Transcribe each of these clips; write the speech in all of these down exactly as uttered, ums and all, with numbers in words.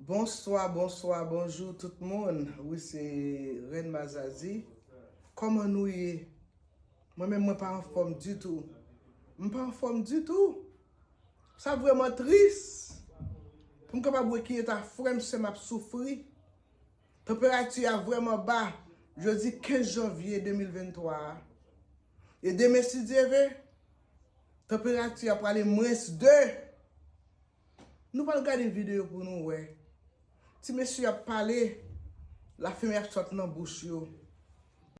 Bonswa, bonswa, bonjou tout moun. Wi, se Rèn Mazazi. Kòman nou ye? Mwen menm, mwen pa anfòm ditou. M pa anfòm ditou. Sa vrèman tris. Pou m kapab wè ki eta frè m, sè m ap soufri. Tanperati a vrèman ba. Jodi kenz janvye de mil venntwa a. E demen, si Dye ve, tanperati a prale mwens de. Nou pral gade videyo pou nou wè. Ti mesye ap pale, lafimen ap sot nan bouch yo.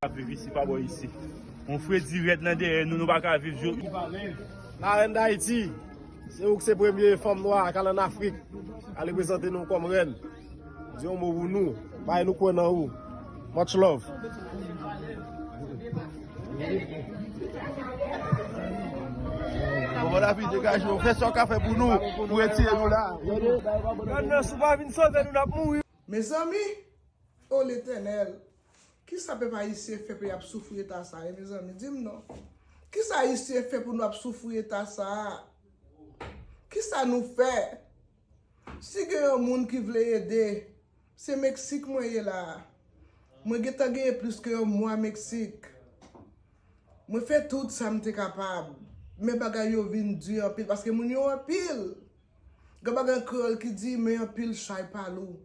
Ap viv isi pa bò isi. Yon fredi rèd nan dèyè nou, nou pa ka viv yo. Larèn Dayiti, se ou ki se premye fanm nwa k al ann Afrik, al reprezante nou kòm rèn. Di yon mo pou nou, bay nou kwè nan ou. Much love. Bon, lavi degaje w, fè sa w ka fè pou nou, pou retire nou la. Grann nan, si w pa vin sove nou, n ap mouri. Mezanmi, o Letènèl, kisa pèp ayisyen fè pou y ap soufri eta sa a, mezanmi? Di m non. Kisa ayisyen fè pou nou ap soufri eta sa a? Kisa nou fè? Si gen yon moun ki vle ede, se Meksik mwen ye la a. Mwen gentan genyen plis ke yon mwa Meksik. Mwen fè tout sa m te kapab, men bagay yo vin di anpil, paske moun yo anpil. Gen bagay an kreyòl ki di, men anpil chay pa lou.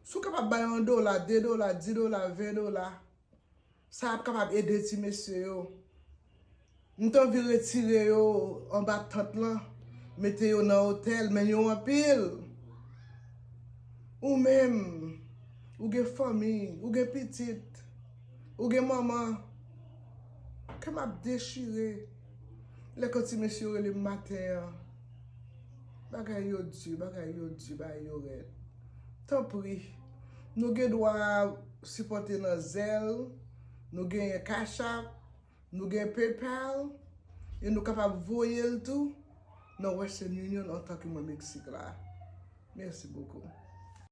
Si w kapab bay yon dola, de dola, dis dola, ven dola, sa ap kapab ede ti mesye yo. M t anvi retire yo anba tant lan, mete yo nan otèl, men yo anpil. Ou menm, ou gen fanmi, ou gen pitit, ou gen manman. Kè m ap dechire lè kan ti mesye yo rele m maten an. Bagay yo di, bagay yo di, bagay yo rèd. Tanpri, nou gen dwa sipòte nan Zelle, nou genyen Cash App, nou gen PayPal, e nou kapab voye l tou nan Western Union antanke mwen Meksik la. Mèsi bokou.